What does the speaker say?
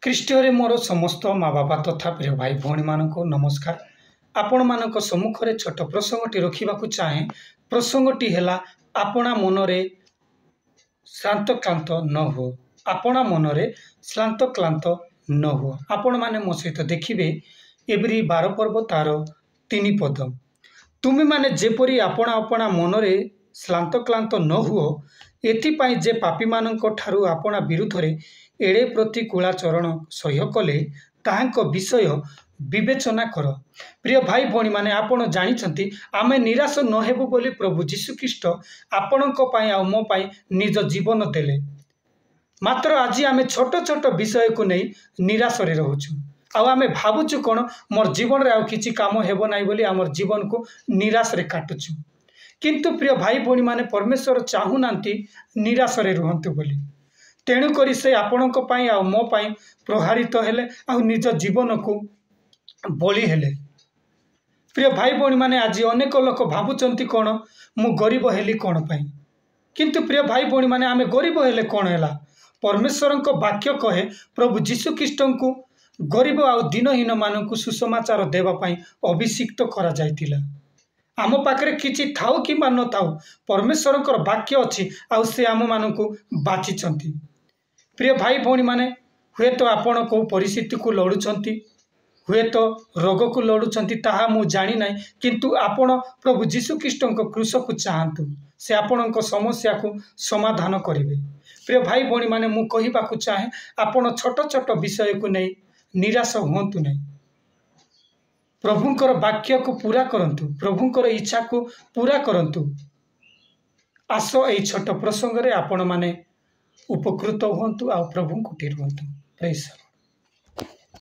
ଖ୍ରୀଷ୍ଟରେ ମୋର ସମସ୍ତ ମା ବାପା ତଥା ପ୍ରିୟ ଭାଇ ଭଉଣୀମାନଙ୍କୁ ନମସ୍କାର। ଆପଣମାନଙ୍କ ସମ୍ମୁଖରେ ଛୋଟ ପ୍ରସଙ୍ଗଟି ରଖିବାକୁ ଚାହେଁ। ପ୍ରସଙ୍ଗଟି ହେଲା, ଆପଣା ମନରେ ଶ୍ରାନ୍ତ କ୍ଳାନ୍ତ ନ ହୁଅ। ଆପଣା ମନରେ ଶ୍ରାନ୍ତ କ୍ଳାନ୍ତ ନ ହୁଅ। ଆପଣମାନେ ମୋ ସହିତ ଦେଖିବେ ଏବ୍ରୀ 12 ପର୍ବ ତାର 3 ପଦ। ତୁମେମାନେ ଯେପରି ଆପଣା ଆପଣା ମନରେ ଶ୍ରାନ୍ତ କ୍ଳାନ୍ତ ନ ହୁଅ, ଏଥିପାଇଁ ଯେ ପାପୀମାନଙ୍କ ଠାରୁ ଆପଣା ବିରୁଦ୍ଧରେ ଏଡ଼େ ପ୍ରତିକୂଳାଚରଣ ସହ୍ୟ କଲେ, ତାହାଙ୍କ ବିଷୟ ବିବେଚନା କର। ପ୍ରିୟ ଭାଇ ଭଉଣୀମାନେ, ଆପଣ ଜାଣିଛନ୍ତି, ଆମେ ନିରାଶ ନ ହେବୁ ବୋଲି ପ୍ରଭୁ ଯୀଶୁଖ୍ରୀଷ୍ଟ ଆପଣଙ୍କ ପାଇଁ ଆଉ ମୋ ପାଇଁ ନିଜ ଜୀବନ ଦେଲେ। ମାତ୍ର ଆଜି ଆମେ ଛୋଟ ଛୋଟ ବିଷୟକୁ ନେଇ ନିରାଶରେ ରହୁଛୁ ଆଉ ଆମେ ଭାବୁଛୁ କ'ଣ, ମୋର ଜୀବନରେ ଆଉ କିଛି କାମ ହେବ ନାହିଁ ବୋଲି ଆମର ଜୀବନକୁ ନିରାଶରେ କାଟୁଛୁ। କିନ୍ତୁ ପ୍ରିୟ ଭାଇ ଭଉଣୀମାନେ, ପରମେଶ୍ୱର ଚାହୁଁନାହାନ୍ତି ନିରାଶରେ ରୁହନ୍ତୁ ବୋଲି। ତେଣୁକରି ସେ ଆପଣଙ୍କ ପାଇଁ ଆଉ ମୋ ପାଇଁ ପ୍ରହାରିତ ହେଲେ ଆଉ ନିଜ ଜୀବନକୁ ବଳି ହେଲେ। ପ୍ରିୟ ଭାଇ ଭଉଣୀମାନେ, ଆଜି ଅନେକ ଲୋକ ଭାବୁଛନ୍ତି କ'ଣ, ମୁଁ ଗରିବ ହେଲି କ'ଣ ପାଇଁ? କିନ୍ତୁ ପ୍ରିୟ ଭାଇ ଭଉଣୀମାନେ, ଆମେ ଗରିବ ହେଲେ କ'ଣ ହେଲା? ପରମେଶ୍ୱରଙ୍କ ବାକ୍ୟ କହେ, ପ୍ରଭୁ ଯୀଶୁଖ୍ରୀଷ୍ଟଙ୍କୁ ଗରିବ ଆଉ ଦିନହୀନମାନଙ୍କୁ ସୁସମାଚାର ଦେବା ପାଇଁ ଅଭିଷିକ୍ତ କରାଯାଇଥିଲା। ଆମ ପାଖରେ କିଛି ଥାଉ କିମ୍ବା ନଥାଉ, ପରମେଶ୍ୱରଙ୍କର ବାକ୍ୟ ଅଛି ଆଉ ସେ ଆମମାନଙ୍କୁ ବାଛିଛନ୍ତି। ପ୍ରିୟ ଭାଇ ଭଉଣୀମାନେ, ହୁଏତ ଆପଣ କେଉଁ ପରିସ୍ଥିତିକୁ ଲଢ଼ୁଛନ୍ତି, ହୁଏତ ରୋଗକୁ ଲଢ଼ୁଛନ୍ତି, ତାହା ମୁଁ ଜାଣିନାହିଁ। କିନ୍ତୁ ଆପଣ ପ୍ରଭୁ ଯୀଶୁଖ୍ରୀଷ୍ଟଙ୍କ କ୍ରୁଶକୁ ଚାହାନ୍ତୁ, ସେ ଆପଣଙ୍କ ସମସ୍ୟାକୁ ସମାଧାନ କରିବେ। ପ୍ରିୟ ଭାଇ ଭଉଣୀମାନେ, ମୁଁ କହିବାକୁ ଚାହେଁ, ଆପଣ ଛୋଟ ଛୋଟ ବିଷୟକୁ ନେଇ ନିରାଶ ହୁଅନ୍ତୁ ନାହିଁ। ପ୍ରଭୁଙ୍କର ବାକ୍ୟକୁ ପୁରା କରନ୍ତୁ, ପ୍ରଭୁଙ୍କର ଇଚ୍ଛାକୁ ପୁରା କରନ୍ତୁ। ଆସ, ଏଇ ଛୋଟ ପ୍ରସଙ୍ଗରେ ଆପଣମାନେ ଉପକୃତ ହୁଅନ୍ତୁ ଆଉ ପ୍ରଭୁଙ୍କୁ ରୁହନ୍ତୁ। ପ୍ରେସ